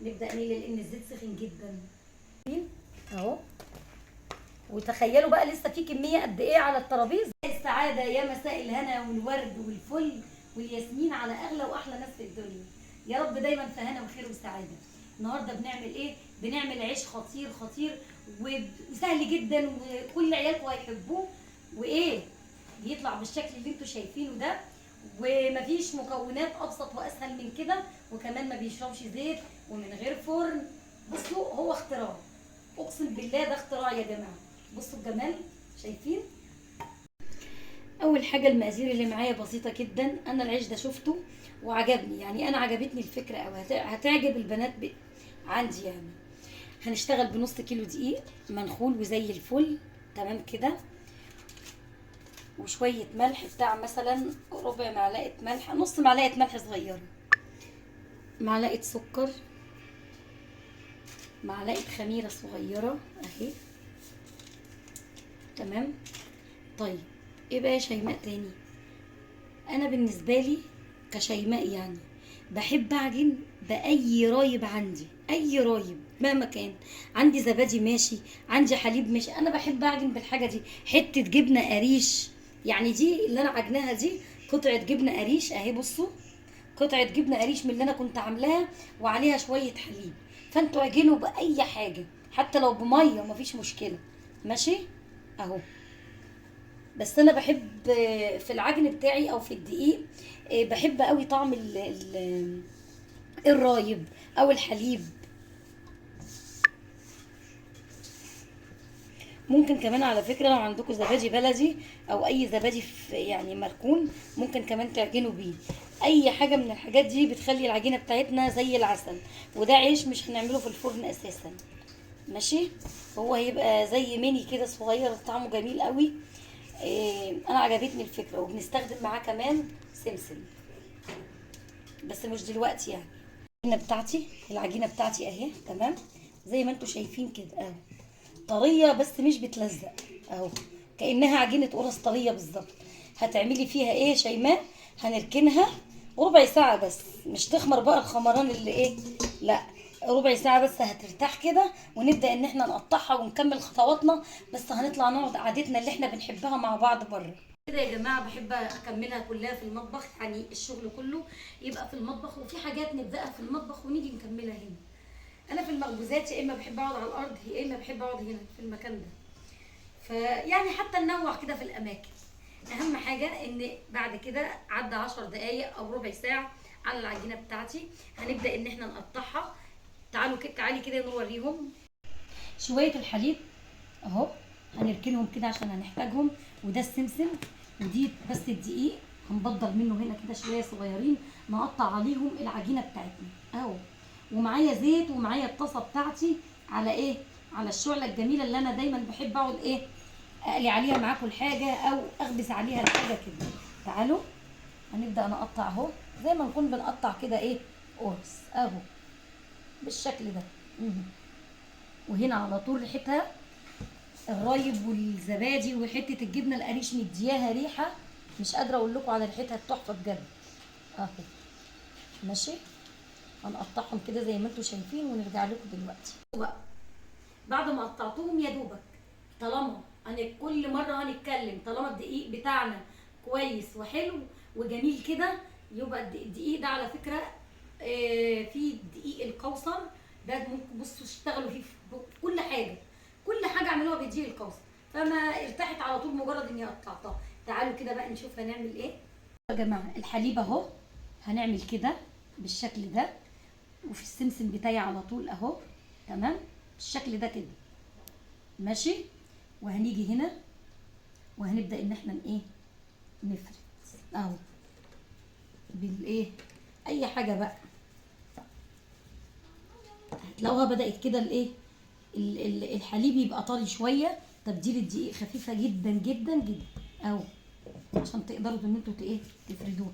نبدا نقلي لان الزيت سخن جدا اهو. وتخيلوا بقى لسه في كمية قد ايه على الترابيزة. السعادة يا مساء الهنا والورد والفل والياسمين على اغلى واحلى ناس في الدنيا، يا رب دايما في هنا وخير وسعادة. النهارده بنعمل ايه؟ بنعمل عيش خطير خطير وسهل جدا وكل عيالكم هيحبوه، وايه بيطلع بالشكل اللي انتوا شايفينه ده، ومفيش مكونات ابسط واسهل من كده، وكمان ما بيشربش زيت ومن غير فرن. بصوا هو اختراع، اقسم بالله ده اختراع يا جماعة. بصوا الجمال، شايفين؟ اول حاجة المقادير اللي معايا بسيطة جدا. انا العيش ده شفته وعجبني، يعني انا عجبتني الفكرة او هتعجب البنات عندي. يعني هنشتغل بنص كيلو دقيق منخول وزي الفل، تمام كده، وشوية ملح بتاع مثلا ربع معلقه ملح، نص معلقه ملح صغيرة، معلقه سكر، معلقه خميره صغيرة اهي، تمام. طيب ايه بقى يا شيماء تاني؟ انا بالنسبة لي كشيماء يعني بحب اعجن باي رايب عندي، اي رايب مهما كان عندي، زبادي ماشي، عندي حليب ماشي، انا بحب اعجن بالحاجة دي. حتة جبنه قريش، يعني دي اللي انا عجناها دي قطعه جبنه قريش اهي، بصوا قطعه جبنه قريش من اللي انا كنت عاملاها وعليها شوية حليب. فانتوا اعجنوا باي حاجة حتى لو بميه مفيش مشكلة، ماشي اهو. بس انا بحب في العجن بتاعي او في الدقيق بحب قوي طعم ال الرايب او الحليب. ممكن كمان على فكرة لو عندكم زبادي بلدي او اي زبادي يعني مركون ممكن كمان تعجنوا بيه. اي حاجة من الحاجات دي بتخلي العجينة بتاعتنا زي العسل. وده عيش مش هنعمله في الفرن اساسا، ماشي، هو هيبقى زي ميني كده صغير، طعمه جميل قوي. انا عجبتني الفكرة. وبنستخدم معاه كمان سمسم، بس مش دلوقتي. يعني العجينة بتاعتي اهي، تمام زي ما انتم شايفين كده اهو، طرية بس مش بتلزق اهو، كانها عجينه قرص طرية بالظبط. هتعملي فيها ايه يا شيماء؟ هنركنها ربع ساعة بس، مش تخمر بقى الخمران اللي ايه، لا ربع ساعة بس هترتاح كده، ونبدا ان احنا نقطعها ونكمل خطواتنا. بس هنطلع نقعد قعدتنا اللي احنا بنحبها مع بعض بره كده يا جماعة. بحب اكملها كلها في المطبخ، يعني الشغل كله يبقى في المطبخ، وفي حاجات نبداها في المطبخ ونيجي نكملها هنا. انا في المخبوزات يا اما بحب اقعد على الارض يا اما بحب اقعد هنا في المكان ده، فيعني حتى ننوع كده في الاماكن. اهم حاجة ان بعد كده عدى 10 دقايق او ربع ساعة على العجينة بتاعتي، هنبدا ان احنا نقطعها. تعالوا كده، تعالي كده نوريهم شوية الحليب اهو، هنركنهم كده عشان هنحتاجهم. وده السمسم، ودي بس الدقيق هنبدر منه هنا كده شوية صغيرين، نقطع عليهم العجينة بتاعتنا اهو. ومعايا زيت ومعايا الطاسه بتاعتي على ايه؟ على الشعلة الجميلة اللي انا دايما بحب اقعد ايه اقلي عليها معاكم الحاجة او اخبز عليها الحاجة كده. تعالوا هنبدا نقطع اهو، زي ما نكون بنقطع كده ايه قرص اهو بالشكل ده. وهنا على طول ريحتها الرايب والزبادي وحتة الجبنة القريش مدياها ريحه مش قادرة اقول لكم على ريحتها التحفة بجد اهو. ماشي، هنقطعهم كده زي ما انتم شايفين ونرجع لكم دلوقتي. بقى بعد ما قطعتهم يا دوبك، طالما انا كل مرة هنتكلم طالما الدقيق بتاعنا كويس وحلو وجميل كده، يبقى الدقيق ده على فكرة في دقيق الكوثر ده ممكن بصوا اشتغلوا فيه في كل حاجة، كل حاجة اعملوها بدقيق الكوثر، فما ارتاحت على طول مجرد اني قطعتها. تعالوا كده بقى نشوف هنعمل ايه يا جماعة. الحليب اهو هنعمل كده بالشكل ده، وفي السمسم بتاعي على طول اهو، تمام بالشكل ده كده، ماشي. وهنيجي هنا وهنبدا ان احنا ايه نفرد اهو بالايه اي حاجة بقى. هتلاقوها بدات كده الايه الحليب يبقى طري شوية، تبديل الدقيق خفيفة جدا جدا جدا اهو، عشان تقدروا ان انتوا ايه تفردوه.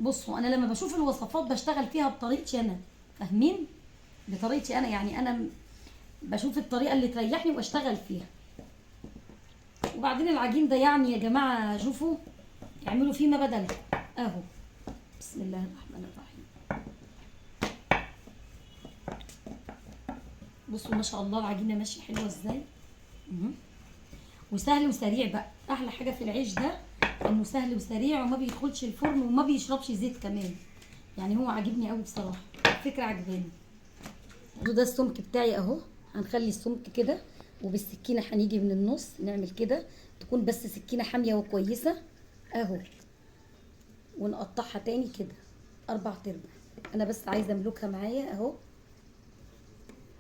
بصوا انا لما بشوف الوصفات بشتغل فيها بطريقتي انا، فاهمين؟ بطريقتي انا، يعني انا بشوف الطريقة اللي تريحني واشتغل فيها. وبعدين العجين ده يعني يا جماعة شوفوا اعملوا فيه ما بدل اهو. بسم الله الرحمن الرحيم. بصوا ما شاء الله العجينة ماشية حلوة ازاي، وسهل وسريع بقى. احلى حاجة في العيش ده انه سهل وسريع وما بيدخلش الفرن وما بيشربش زيت كمان، يعني هو عاجبني قوي بصراحة، الفكرة عجباني. ده السمك بتاعي اهو، هنخلي السمك كده، وبالسكينه هنيجي من النص نعمل كده، تكون بس سكينة حامية وكويسة اهو، ونقطعها تاني كده 4 ارباع. انا بس عايزه املكها معايا اهو،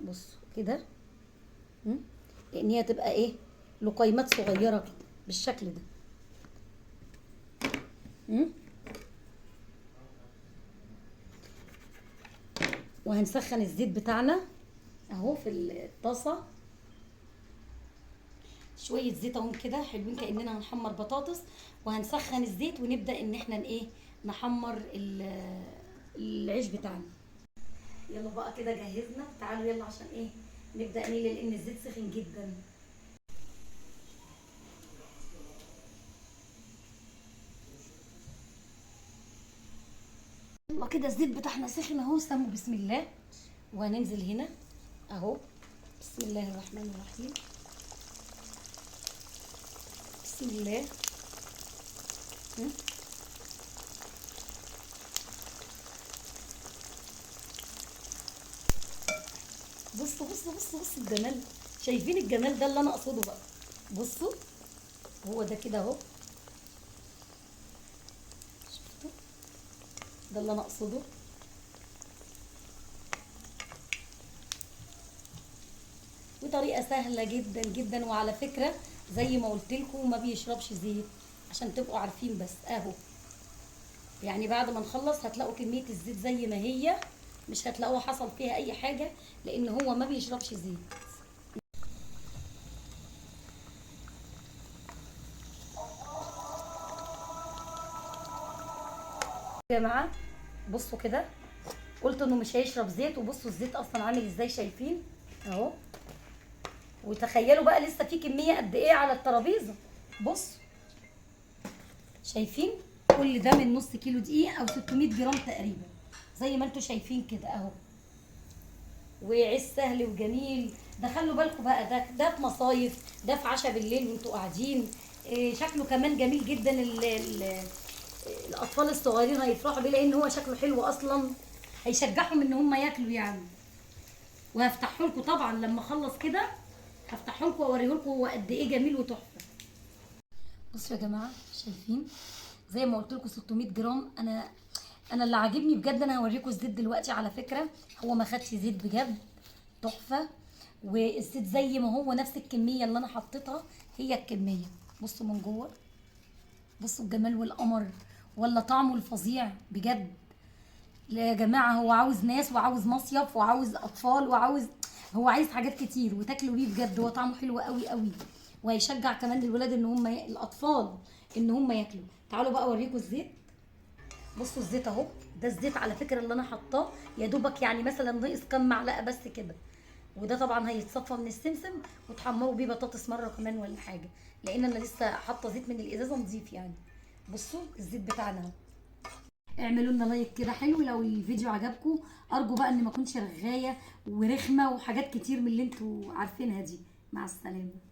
بصوا كده، لان هي تبقى ايه، لقيمات صغيرة كده بالشكل ده. وهنسخن الزيت بتاعنا اهو في الطاسه، شوية زيت اهم كده حلوين كاننا هنحمر بطاطس. وهنسخن الزيت ونبدا ان احنا ايه، نحمر العيش بتاعنا. يلا بقى كده جهزنا، تعالوا يلا عشان ايه نبدا نقلي، لان الزيت سخن جدا. يلا كده الزيت بتاعنا سخن اهو، سموا بسم الله. وهننزل هنا اهو، بسم الله الرحمن الرحيم، بسم الله. بصوا بصوا بصوا بصوا الجمال، شايفين الجمال ده اللي انا اقصده بقى. بصوا هو ده كده اهو، شفتوا ده اللي انا اقصده. وطريقه سهلة جدا جدا، وعلى فكرة زي ما قلت لكم ما بيشربش زيت عشان تبقوا عارفين بس اهو. يعني بعد ما نخلص هتلاقوا كمية الزيت زي ما هي، مش هتلاقوها حصل فيها اي حاجة، لان هو ما بيشربش زيت. يا جماعة بصوا كده، قلت انه مش هيشرب زيت، وبصوا الزيت اصلا عامل ازاي، شايفين اهو. وتخيلوا بقى لسه في كمية قد ايه على الترابيزة. بصوا شايفين كل ده من نص كيلو دقيق او 600 جرام تقريبا زي ما انتوا شايفين كده اهو. وعيش سهل وجميل. ده خلوا بالكم بقى، ده في مصايف، ده في عشاء بالليل وانتوا قاعدين. إيه شكله كمان جميل جدا، الاطفال الصغيرين هيفرحوا بيه لان هو شكله حلو اصلا، هيشجعهم ان هم ياكلوا يعني. وهفتحه لكم طبعا لما اخلص كده، هفتحه لكم واوريه لكم هو قد ايه جميل وتحفه. بصوا يا جماعة شايفين زي ما قلت لكم 600 جرام. انا اللي عاجبني بجد، انا هوريكم الزيت دلوقتي. على فكرة هو ما خدش زيت بجد، تحفة. والزيت زي ما هو نفس الكمية اللي انا حطيتها هي الكمية. بصوا من جوه، بصوا الجمال والقمر، ولا طعمه الفظيع بجد. لا يا جماعة هو عاوز ناس، وعاوز مصيف، وعاوز اطفال، وعاوز، هو عايز حاجات كتير وتاكلوا بيه بجد. هو طعمه حلو قوي قوي، وهيشجع كمان الولاد ان هم الاطفال ان هم ياكلوا. تعالوا بقى اوريكم الزيت. بصوا الزيت اهو، ده الزيت على فكرة اللي انا حطاه يا دوبك، يعني مثلا ناقص كام معلقه بس كده. وده طبعا هيتصفى من السمسم وتحمروا بيه بطاطس مرة كمان ولا حاجة، لان انا لسه حاطه زيت من الازازه نظيف يعني. بصوا الزيت بتاعنا اهو. اعملوا لنا لايك كده حلو لو الفيديو عجبكم. ارجو بقى ان ما اكونش رغايه ورخمه وحاجات كتير من اللي انتوا عارفينها دي. مع السلامة.